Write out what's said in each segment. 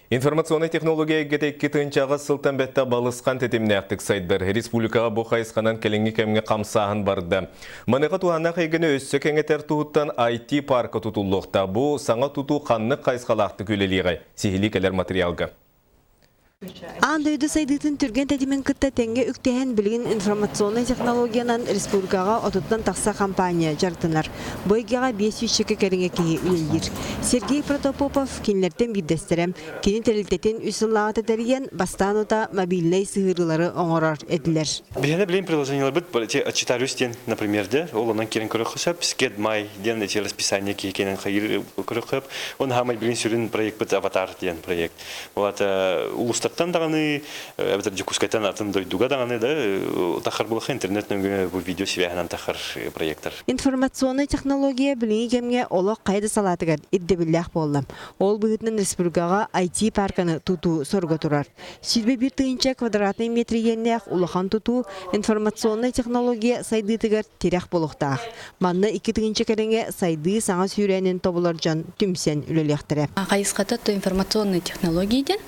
Информационнай технология эйгэтэ 2008 сылтан бэттэх балысхан тэтимнээхтик сайдар. Республикаҕа бу хайысханан кэлиҥҥи кэмҥэ хамсааһын барда. Маныаха туһааннаах эйгэни өссө кэҥэтэр туһуттан IT-парка тутуллуохтаах. Бу саҥа тутуу ханнык хайысхалаахтык үлэлиэҕэй? Сиһилии кэлэр материалга. Аан дойду сайдыытын түргэн тэтимин кытта тэҥҥэ үктэһэн билигин информационнай технологиянан республикаҕа отуттан тахса компания дьарыктанар. Бу эйгэҕэ 500 кэриҥэ киһи үлэлиир. Сергей Протопопов кинилэртэн биирдэстэрэ. Кини тэрилтэтин үс сыллааҕыта тэрийэн, бастаан утаа мобильнай сыһыарыылары оҥорор этилэр. Биһиэнэ билим приложениеларбыт эти отчитаюсь диэн, например, да, ол онон киирэн көрөххө сөп, Скедмай диэн эти расписание киһи киэнэн хайыр көрөххө сөп. Он хаамай билин сүрүн проектпыт Аватар диэн проект. Вот улуустартан даҕаны, эбэтэр Дьокуускайтан атын дойдуга даҕаны да тахар булаха интернет нөҥүө бу видео свяһынан тахар проекттар. Информационнай технология билиҥҥи кэмҥэ олох хайа да салаатыгар ирдэбиллээх буолла. Ол быһыытынан республикаҕа IT-парканы тутуу соруга турар. 21 тыһыынча квадратнай метр иэннээх улахан тутуу информационнай технология сайдыытыгар тирэх буолуохтаах. Манна 2 тыһыынча кэриҥэ сайдыы саҥа сүүрээнин тобулар дьон түмсэн үлэлиэхтэрэ. Хайысхата то информационные технологии диэн.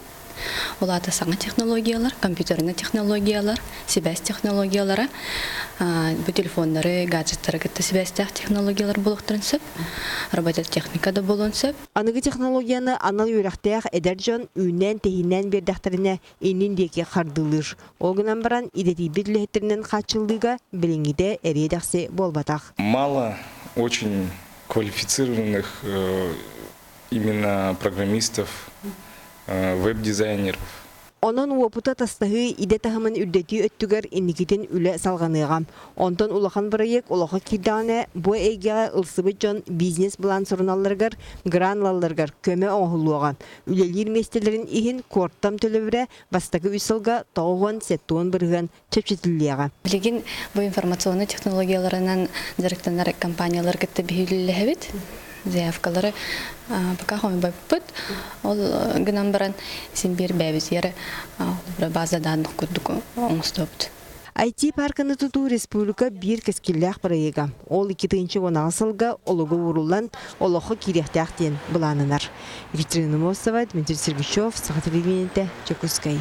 Ол аата саҥа технологиялар, компьютерный технологиялар, сибээс технологиялара, бу телефоннары, гаджеттары кытта сибээстээх технологиялар буолуохтарын сөп, робототехника да буолуон сөп. Аныгы технологияны анал үөрэхтээх эдэр дьон үүннээн-тэһииннээн биэрдэхтэринэ иннин диэки хардыылыыр. Ол гынан баран идэтийбит үлэһиттэринэн хааччыллыыга билиҥҥитэ эриэ-дэхси буолбатах. Мало очень квалифицированных именно программистов, веб-дизайнеров. Онон уопута тастаһыы идэ таһымын үрдэтии өттүгэр инникитин үлэ салҕаныаҕа. Онтон улахан бырайыак олоххо киирдэҕинэ, бу эйгэҕэ ылсыбыт дьон бизнес-былаан суруналларыгар, грант ылалларыгар көмө оҥоһуллуоҕа. Үлэлиир миэстэлэрин иһин куортам төлөбүрэ бастакы үс сылга 97% чэпчэтиллиэҕэ. Билигин бу информационнай технологияларынан дьарыктанар компаниялар кытта биһилилэһэбит. Заявкалары пока хомуйбаппыт. Ол гынан баран син биир бэйэбитигэр база данных курдук оҥостуобут. IT-парканы тутуу республика биир кэскиллээх бырайыага. Ол 2018 сылга олугу ууруллан, олоххо киириэхтээх диэн былааннанар. Екатерина Мосова, Дмитрий Сергучев, Саха телевидениетэ, Дьокуускай.